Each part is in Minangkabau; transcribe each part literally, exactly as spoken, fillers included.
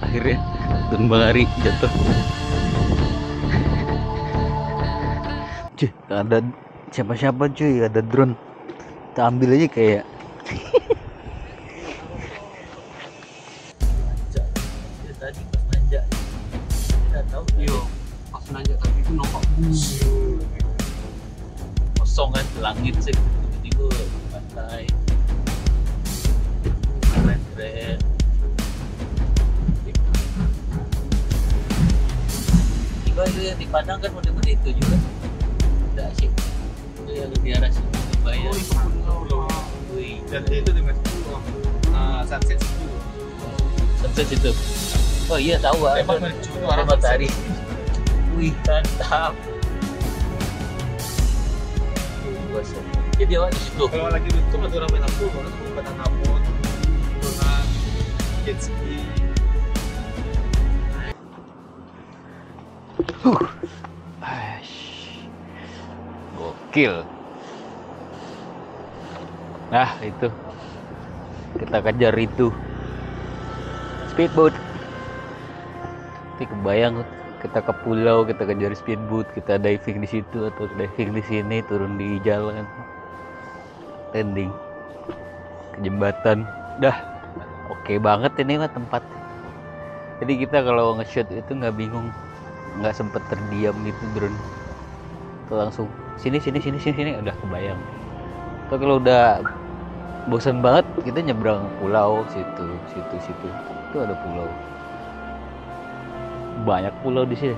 Akhirnya, dan Bang Ari jatuh. Cuy, ada siapa-siapa cuy, ada drone. Kita ambil aja kayak. Tadi pas nanjak, kita tahu. Iyo, pas nanjak tadi tu nampak bus. Kosong kan, langit sih, tiba-tiba pantai. Keren-keren. Tiba itu yang di Padang kan model-model itu juga. Tidak sih. Itu yang di arah sini, bayar. Oh, itu pulau. Wih. Jadi itu dengan sepuluh. Ah, sunset sepuluh. Sunset situ. Oh iya, tahu ah. Tembak menuju ke arah matahari. Wih, mantap. Jadi awak di situ. Kalau lagi beruntung ada orang main lampu, orang tu pada ngabut, orang jet ski. Huh. Aish. Gokil. Nah, itu. Kita kejar itu. Speedboat. Nanti kebayang kita ke pulau, kita kejar speedboat, kita diving di situ atau diving di sini, turun di jalan. Landing ke jembatan. Dah, oke banget ini mah tempat. Jadi kita kalau nge-shoot itu nggak bingung, nggak sempet terdiam gitu drone. Tuh langsung sini, sini, sini, sini, sini, udah kebayang. Tuh kalau udah bosan banget, kita nyebrang pulau situ, situ, situ. Itu ada pulau. Banyak pulau di sini.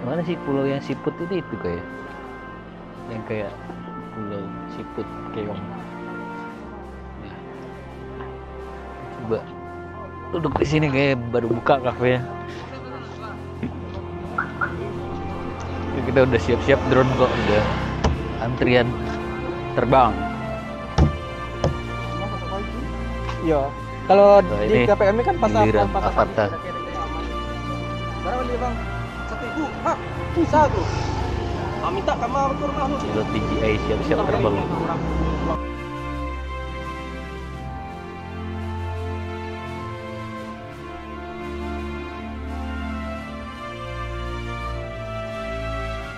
Mana sih pulau yang siput itu, itu kayak yang kayak pulau siput keong. Nah, coba duduk di sini, kayak baru buka kafenya. Kita udah siap-siap drone kok, udah antrian terbang. Iya. Kalau di K P M ini kan pasar, giliran pasar Avanza. Berapa beli, Bang? Satu ribu. Hah? Susah tuh. Ah, minta kamar ke rumah lu. Pilot D J I siap-siap terbang.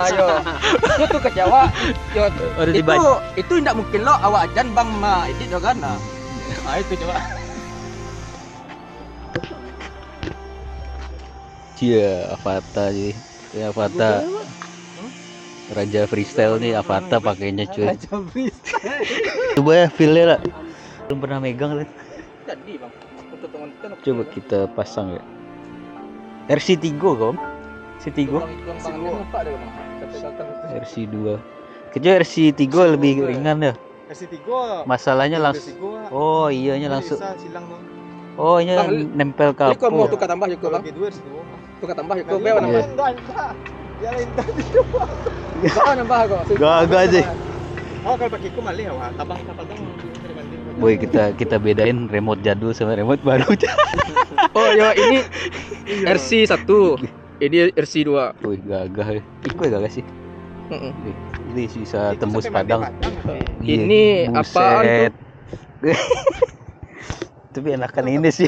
Ayo. Itu tuh kecewa. Yo, itu, itu indak mungkin lo awak ajan Bang ma edit lo kan. Nah. Ah, itu coba. Cia, Avanza je. Ya, Avanza. Raja freestyle ni Avanza pakainya, cuy. Raja freestyle. Coba ya, feel-nya lah. Belum pernah megang, kan? Jadi, Bang. Untuk penonton, coba kita pasang ya. R C tiga, Bang. C tiga. Bang, Bang, Bang, nampak dah, Bang. Sampai datang. R C dua. Kerja R C tiga lebih ringan dah. S tiga. Masalahnya langsung. Oh, iyanya langsung. Bisa silang tu. Oh, inya nempel ka. Kau mau tukar tambah juga, Bang? Kalau G dua S dua. Tukar tambah juga. Iya. Indah, indah. Ya, indah. Kau nambah kau. Gagah je. Oh, kalau pakai ku malih awak. Tabang kapal tu. Boy, kita, kita bedain remote jadul sama remote baru. Oh, yo, ini R C satu. Ini R C dua. Wih, gagah, eh. Iko gagah sih. Mm-mm. Wih, ini bisa tembus Padang. Iya, ini apaan tuh? Buset. Tapi enakan ini sih.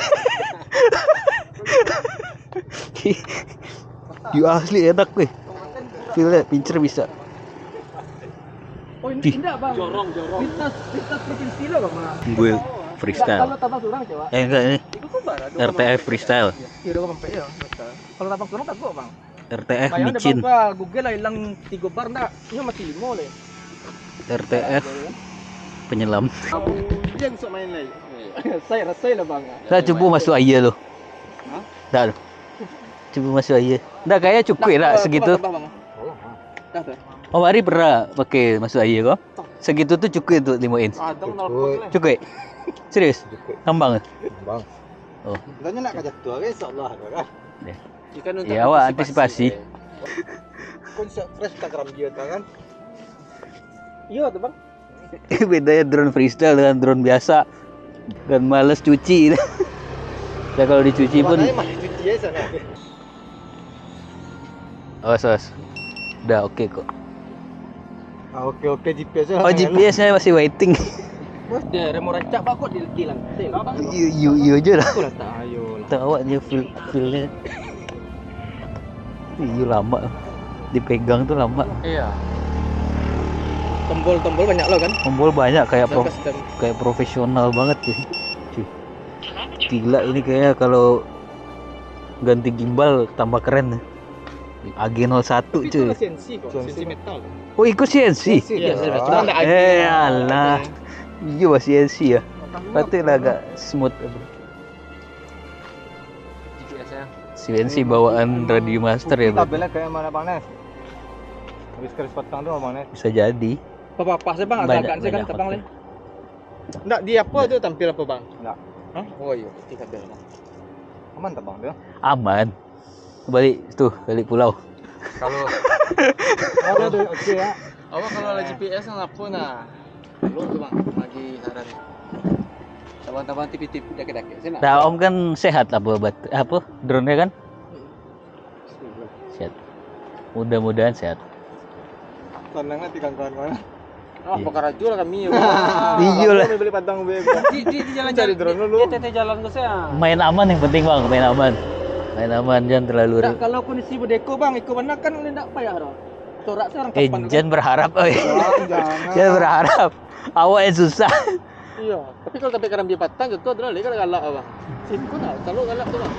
Yo, asli enak, weh. Feel-nya pincer bisa. Oh, ini indak, Bang. Jorong, jorong. Lintas, lintas provinsi lo, Bang. Gue freestyle. Kalau tambah surang, coba. Eh, enggak, ini. Itu kan baru. R T F freestyle. Iya, udah sampai ya. Kalau tambah surang takut, Bang. R T F micin. Bayangkan, Bang, gua Google lah hilang tiga bar ndak? Ini masih lima leh. R T F penyelam. Dia yang sok main lagi. Saya rasa lah, Bang. Saya cuba masuk air lo. Hah? Dah lo. Cuba masuk air. Dah, kayaknya cukup lah segitu. Tambah, Bang. Dah, dah. Oh, Ari pernah pakai masuk air kau? Segitu tu cukup untuk lima inch. Cukup. Serius? Cukup. Kambang? Kambang. Oh. Tanya nak kerja tu, insya Allah kan. Ya, awak antisipasi. Kau bisa fresh Instagram dia kan? Iya tu, Bang. Bedanya drone freestyle dengan drone biasa. Dan males cuci. Dan kalau dicuci pun. Makanya males cuci aja sana. Awas, awas. Dah oke kok. Ah, oke, oke, G P S lah. Oh, G P S-nya masih waiting. Bos, dia remo rancak, Pak, kok di, di lantai lah, Bang. Iyo, iyo, iyo je lah. Aku lah tak, ayo. Tahu awak dia feel, feel-nya. Iyo, lama. Dipegang tu lama. Iya. Tombol-tombol banyak lah kan? Tombol banyak, kayak pro-, kayak profesional banget sih. Cuy. Gila ini, kayaknya kalau ganti gimbal tambah keren nih. A G nol satu, cuy. C N C kok, C N C metal. Oh, ikut C N C? C N C, iya, iya. Cuma ndak A G. Eh, alah. Iya, masih C N C ya. Patutlah agak smooth. G P S-nya. C N C bawaan Radio Master ya, Bang? Tabelnya kayak mana, Bang Nes? Habis keris petang tuh, Bang Nes. Bisa jadi. Apa-apa sih, Bang, agak-agak sih kan, tebang leh. Ndak di apa tu tampil apa, Bang? Ndak. Hah? Oh iya, pasti tabel, Bang. Aman tak, Bang, dia? Aman. Balik tu, balik pulau. Kalau kalau dia oke ya. Awak kalau ada G P S kan apa nah? Lu tu, Bang, lagi saran. Tabang-tabang tipi-tipi dakek-dakek sini. Dah, Om kan sehat apa bat-, apa drone-nya kan? Sehat. Mudah-mudahan sehat. Tenang lah, tiga kawan-kawan. Ah, bakarajo lah kami. Iyo lah. Kami beli padang be. Di, di, di jalan-jalan. Cari drone dulu. Di, di, di jalan ke sana. Main aman yang penting, Bang, main aman. Main aman, jangan terlalu. Ndak, kalau kondisi bedeko, Bang, iko mana kan ndak payah doh. Torak seorang. Eh, kapan, jangan berharap, oi. Jangan, jangan. Jangan berharap. Awak yang susah. Iya, tapi kalau sampai karambia patang, kau adalah lagi galak, Bang. Siku nak, selalu galak tu, Bang.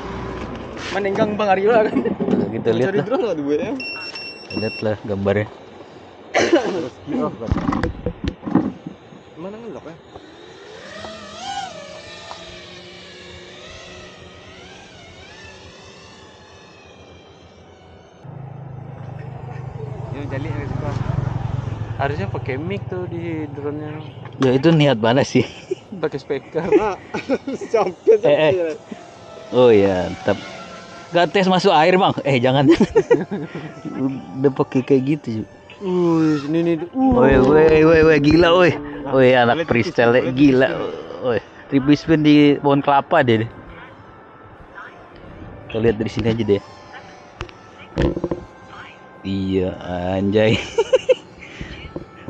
Manenggang Bang Aryo lah kan. Nah, kita lihat. Cari lah drone lah duit ya. Lihat lah gambarnya. Rezeki lah, Bang. Mana ngelok ya? Yo, jalik dari situ. Harusnya pakai mic tuh di drone-nya. Ya, itu niat banget sih. Pakai speaker. Nah, sampai, eh, eh, sampai. Oh ya, tetap. Gak tes masuk air, Bang. Eh, jangan. Udah pakai kayak gitu, Ju. Uh, sini nih. Uh. Woi, woi, woi, woi, gila, woi. Woi, anak freestyle gila. Woi, triple spin di pohon kelapa dia. Kita lihat dari sini aja deh. Iya, anjay.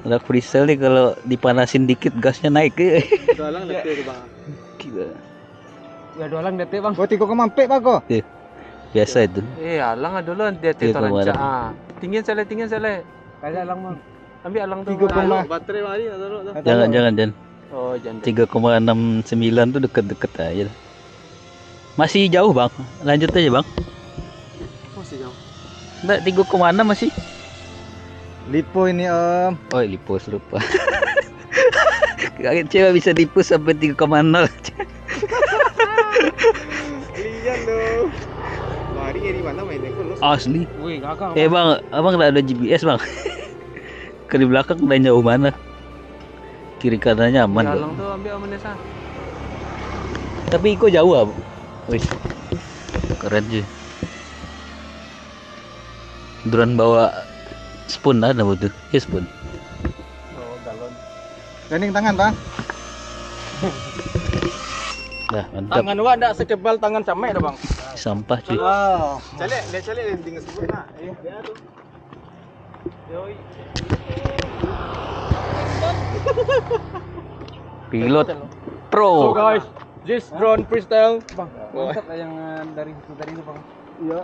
Anak freestyle nih kalau dipanasin dikit gasnya naik. Dalang detik, Bang. Gila. Ya, dua lang detik, Bang. Gua tiga koma empat, Bang, kok. Iya. Biasa itu. Eh, alang ada lah dia tiga koma enam. Ah. Tinggian sale, tinggian sale. Kali alang, Bang. Ambil alang tu. Tiga koma. Baterai mari, tak tahu tu. Jangan, jangan, jangan. Oh, jangan. Tiga koma enam sembilan tu deket-deket aja lah. Masih jauh, Bang. Lanjut aja, Bang. Masih jauh. Ndak, tiga koma enam masih. Lipo ini, Om. Oh, lipo serupa. Kaget cewek bisa lipo sampai tiga koma nol. Lian tu. Lari dari mana main tengkol lu? Asli. Woi, gagah. Eh, Bang, abang tak ada G P S, Bang? Ke di belakang dan jauh mana? Kiri kanannya aman, Bang. Alang tu ambil aman desa. Tapi iko jauh, ah. Wih. Keren sih. Drone bawa spoon lah, nama tu? Ya, spoon. Oh, galon. Ganding tangan, Bang. Dah, mantap. Tangan awak ndak setebal tangan Camek dah, Bang. Sampah, cuy. Ah. Calik, dia calik, dia tinggal sebut nak. Eh, dia tu. Yoi. Pilot Pro. So, guys, this drone freestyle. Bang, mantap lah yang, eh, dari situ tadi tu, Bang. Iya.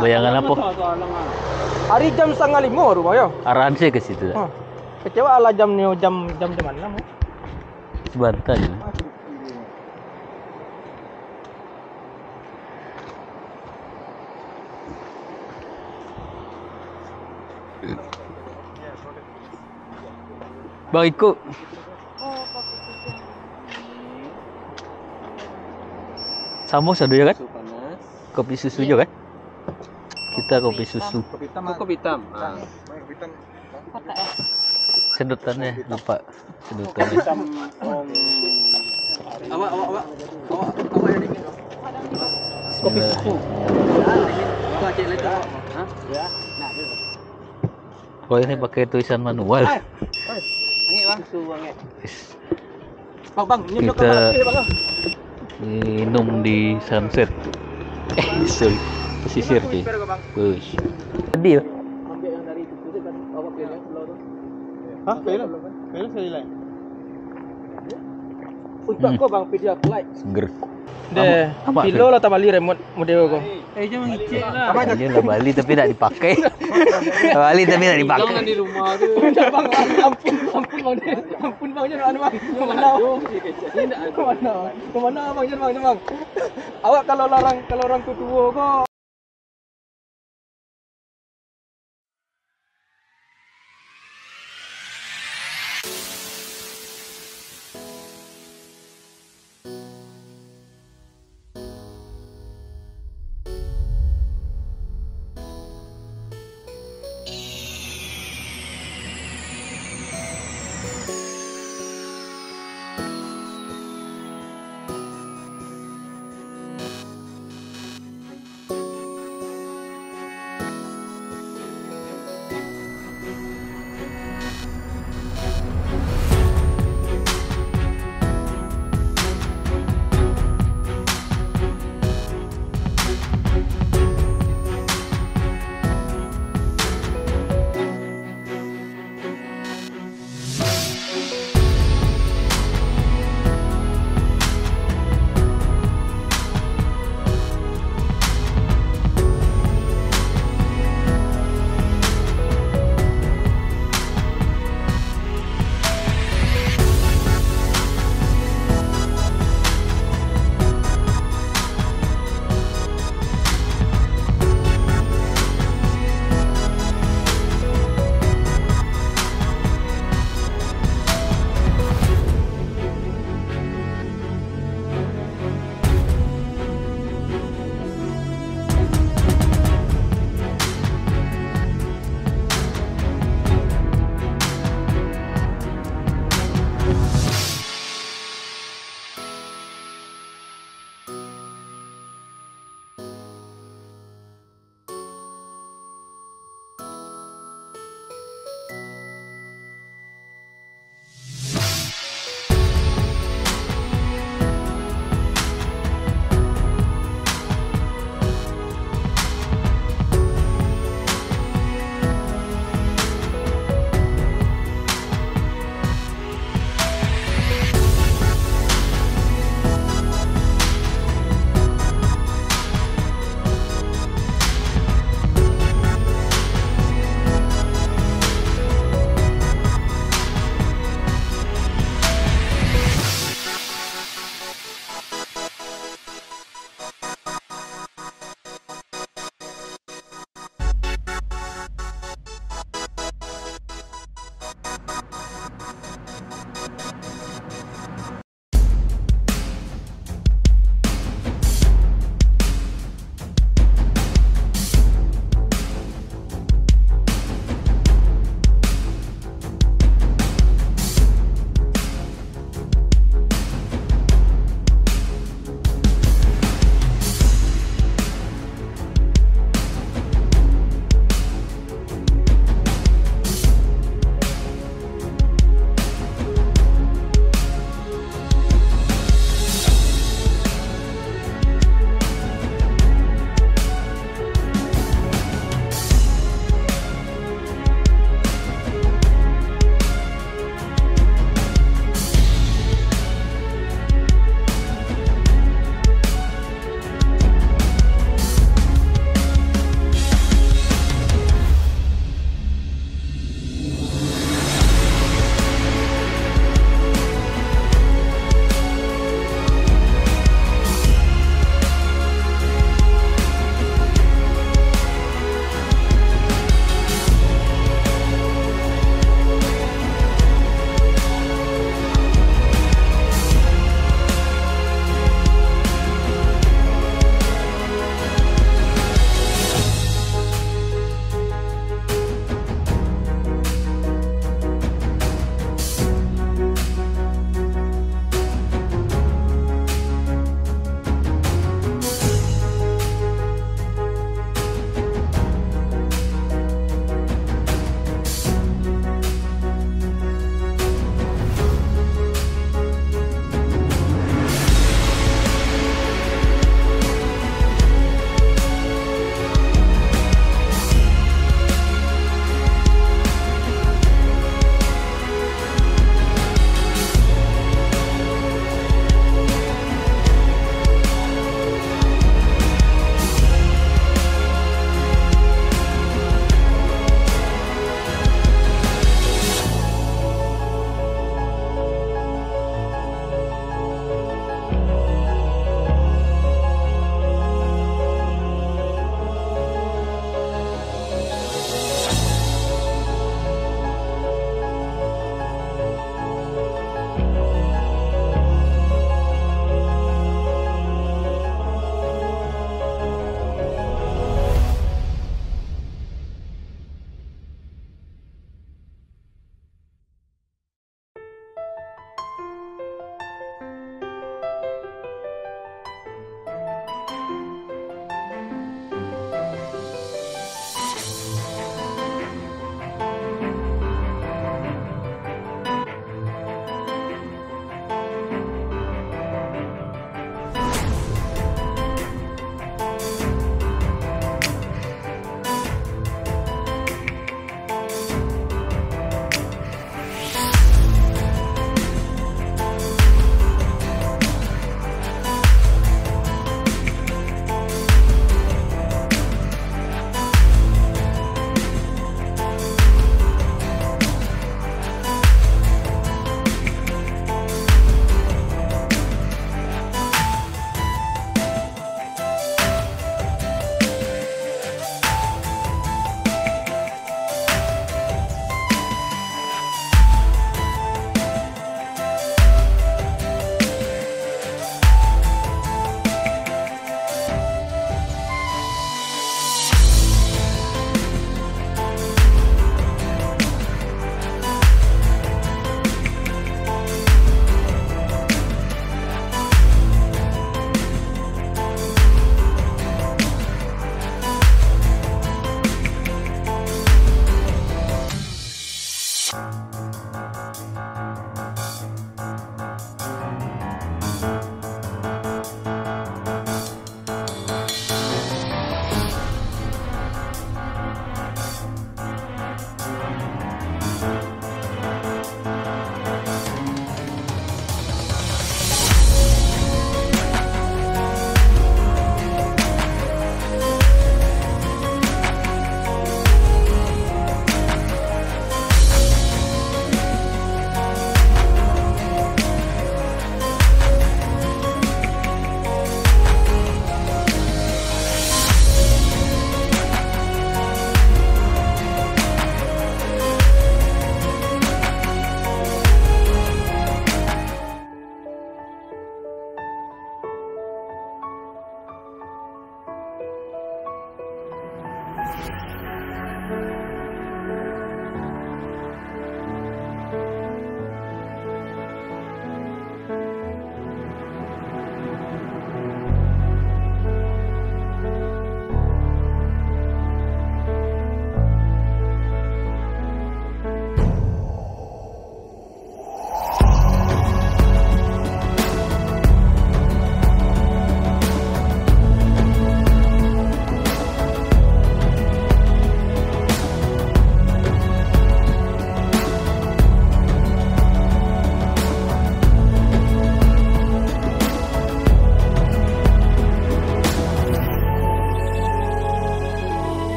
Bayangan apa? Hari jam setengah lima tu, Bang, yo. Arahan saya ke situ. Ha. Kecewa lah jam ni, jam, jam, jam enam, ya. Sebentar je. Bang, ikut. Oh, kopi susu yang ini. Samo sado ya kan? Susu panas. Kopi susu juga kan? Kita kopi susu. Kopi hitam. Kopi hitam. Ah. Kopi hitam. Apa es? Sedotannya lupa. Sedotannya. Hitam, Om. Awak, awak, awak. Awak, awak yang dingin. Kopi susu. Awak cek lagi. Hah? Ya. Nah, dia. Kok ini pakai tulisan manual? Angek, Bang. Susu angek. Bang, bang, ini kita minum di sunset. Eh, sorry. Pesisir, cuy. Bus. Tadi ya? Ambil yang dari itu kan, awak keliling pulau tu. Hah? Keliling? Keliling sekali lain. Untuak kau, Bang, video aku like. Sengger. Deh, Abang, Abang pilo lah tabali remote model ko. Eh, jangan ngicek lah. Abang, jangan. Iyolah, bali tapi tak dipakai. Bali tapi tak dipakai. Jangan di rumah tu. Bang, ampun, ampun, Bang. Ampun, Bang, jangan, Bang. Kemana? Kemana? Kemana, Bang? Jangan, Bang, jangan, Bang. Awak kalau larang, kalau urang tuo-tuo ko.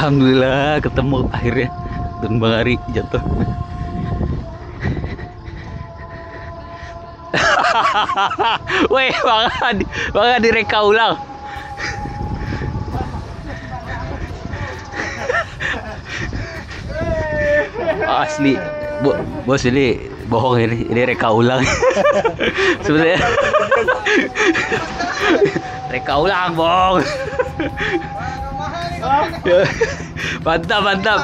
Alhamdulillah, ketemu akhirnya. Tun Bang Ari jatuh. Weh, Bang Ari, Bang Ari reka ulang. Asli, bo-, bos ini bohong ini, ini reka ulang. Sebenarnya reka ulang, Bang. Mantap, mantap.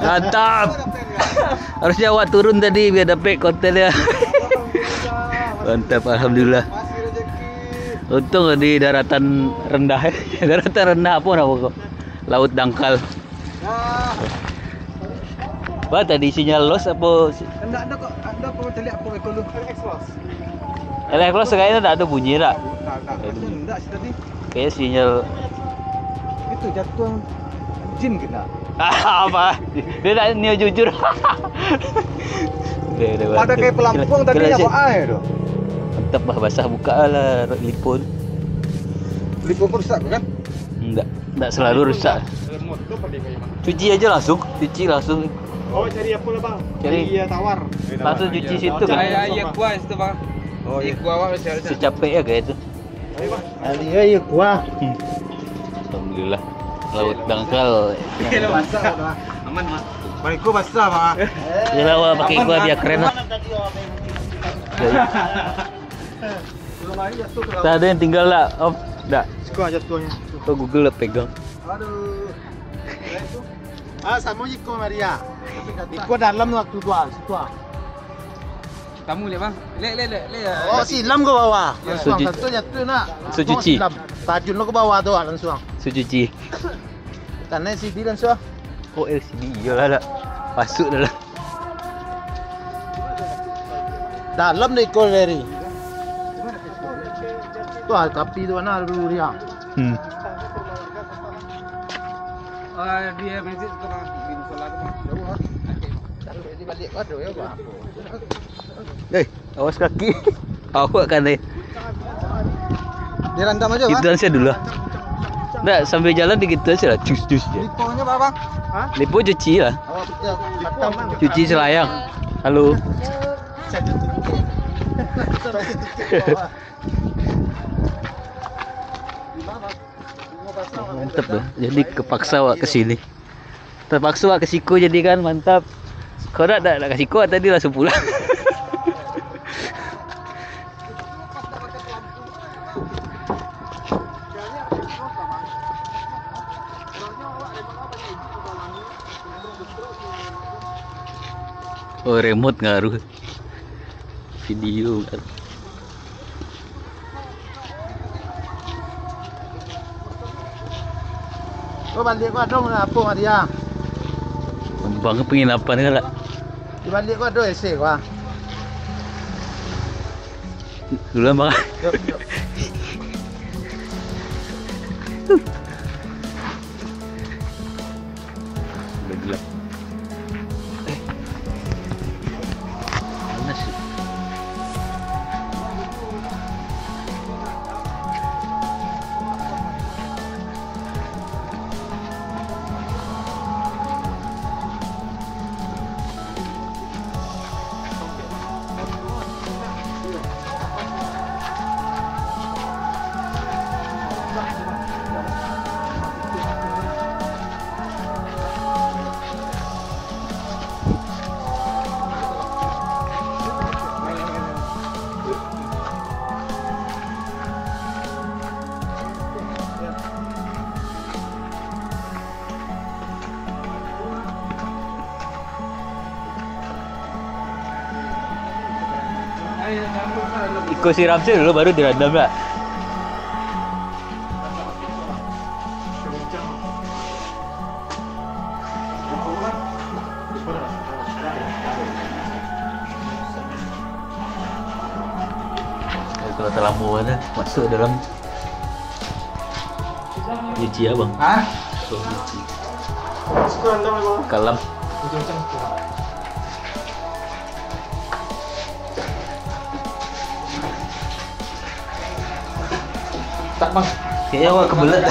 Mantap. Harusnya awak turun tadi biar dapat kontennya. Mantap, alhamdulillah. Untung di daratan rendah, eh. Daratan rendah apa nama kok? Laut dangkal. Bah, tadi sinyal loss apa si- Ndak ada kok, ada apa tadi apa ekor tu? L X loss kayaknya ndak ada bunyi dak? Ndak, ndak. Ndak sih tadi. Kayaknya sinyal. Itu jatuh jin kena. Apa? Dia tak nio jujur. Dia, dia Ada kayak pelampung tadi, apa air tu? Mantap bah, basah, buka lah lipun. Lipun pun rusak kan? Enggak, enggak selalu rusak. Cuci aja langsung, cuci langsung. Oh, cari apa lah, Bang? Cari. Iya, tawar. Langsung cuci situ kan. Air, air kuah situ, Bang. Oh, iya. Air kuah, Bang, masih ada. Secapek ya kayak itu. Ayo, Bang. Ayo, ayo, kuah. Hmm. Alhamdulillah. Laut dangkal. Iya, basah, Bang. Aman, Bang. Balik gua basah, Bang. Yalah, wah, pakai gua biar keren lah. Tak ada yang tinggal lah, Om? Tak. Suka jatuhnya. Kau Google lah pegang. Aduh. Ah, sama je kau, Maria. Iko dalam tu, waktu tu, ah, situ, ah. Tamu lihat, Bang. Lihat, lihat, lihat, lihat. Oh, silam ke bawah. Ya. Langsung, langsung jatuh nak. Langsung cuci. Silam. Tajun lo ke bawah tu, ah, langsung. Langsung cuci. Tanah L C D langsung. Oh, L C D, iyalah dak. Masuk dalam. Dalam dah ikut dari. Tu, ah, tapi tu mana dulu dia. Hmm. Ah, dia message tu, Bang. Di musola tu, Bang. Jauh, ah. Tapi dia balik kau ada, ya, Bang. Eh, awas kaki. Awak kan, eh. Dia randam aja, Bang. Gituan saja dulu lah. Ndak, sambil jalan digituan saja lah. Cus, cus je. Liponya apa, Bang? Hah? Lipo cuci lah. Awak betul. Batam, Bang. Cuci selayang. Halo. Satu titik. Satu titik, Bang. Mantap tu. Jadi kepaksa awak ke sini. Terpaksa awak ke siko jadi kan, mantap. Kalau dak, dak, dak ke siko, tadi langsung pulang. Oh, remote ngaruh. Video ngaruh. Kau balik kau ada nak apa, Maria? Bang, penginapan kan lah. Di balik kau ada esai kau, ah. Dulu, Bang. Yuk, yuk. Udah gelap. Eh. Panas sih. Iko siram se dulu, baru dirandam, dak? Kalau terlalu, masuk dalam. Cuci, Abang. Hah? Cuci. Kalam. Tak, Bang. Kayaknya awak kebelet.